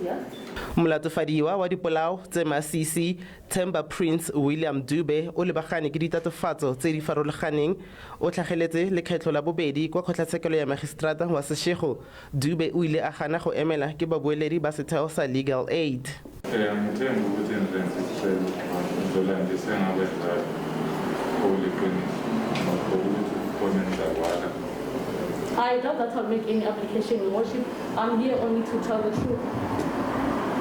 here. Molatofadiwa wa dipolao tse masisi Themba Prince William Dube o lebagane ke ditatofatso tse di farologaneng. O tlhageletse lekgetlho la bobedi kwa kgotlatshekelo ya magistrata wa Seshego. Dube o ile a gana go emela ke babueledi ba setheo sa Legal Aid. Angithembi ukuthi ngizenza isicelo ngizolandisa engakwenzayo okuliqiniso ukuthi kukhona engizakwala. I doubt that I'll make any application, Your Worship. I'm here only to tell the truth.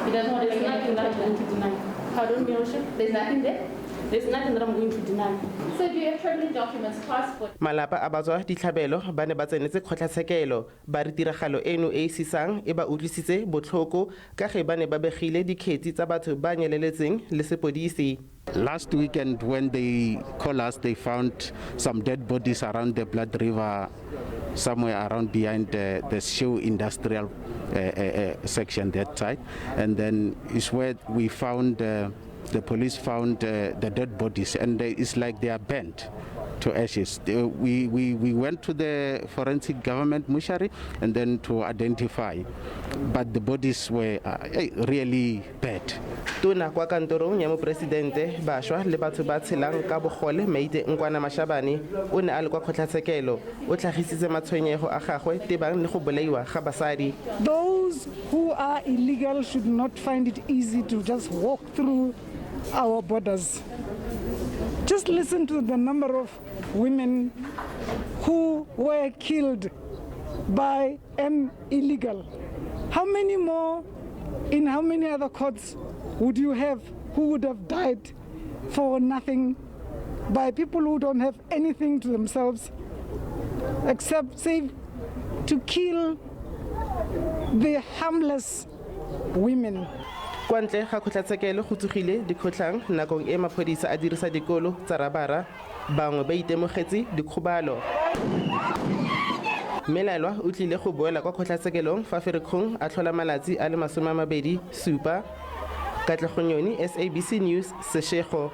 He doesn't want to There's make any nothing that I'm going application. to deny. Pardon me, Your Worship? There's nothing there. There's nothing that I'm going to deny. So do you have traveling documents, passport? Malapa a batswa ditlhabelo ba ne ba tsenetse kgotlatshekelo ba re tiragalo eno e e sisang e ba utlwisitse botlhoko ka ge ba ne ba begile dikgetsi tsa batho ba nyeleletseng le sepodisi. Last weekend, when they called us, they found some dead bodies around the Blood River, somewhere around behind the Show Industrial section that side. And then is where we found, the police found the dead bodies, and it's like they are burnt to ashes. We went to the forensic government mortuary and then to identify, but the bodies were really bad. Tona kwa kantorong ya moporesidente, bašwa le batho ba tshelang ka bogole, Maite Nkwana Mashabane o ne a le kwa kgotlatshekelo. O tlhagisitse matshwenyego a gagwe tebang le go bolaiwa ga basadi. Those who are illegal should not find it easy to just walk through our borders. Just listen to the number of women who were killed by an illegal. How many more in how many other courts would you have who would have died for nothing by people who don't have anything to themselves except save to kill the harmless women? Kwa ntle ga kgotlatshekelo go tsogile dikgotlhang nakong e maphodisa a dirisa dikolo tsa rabara. Bangwe ba itemogetse dikgobalo. Mmelaelwa o tlile go boela kwa kgotlatshekelong fa Ferikgong a tlhola malatsi a le 27. Katlego Nyoni, SABC News, Seshego.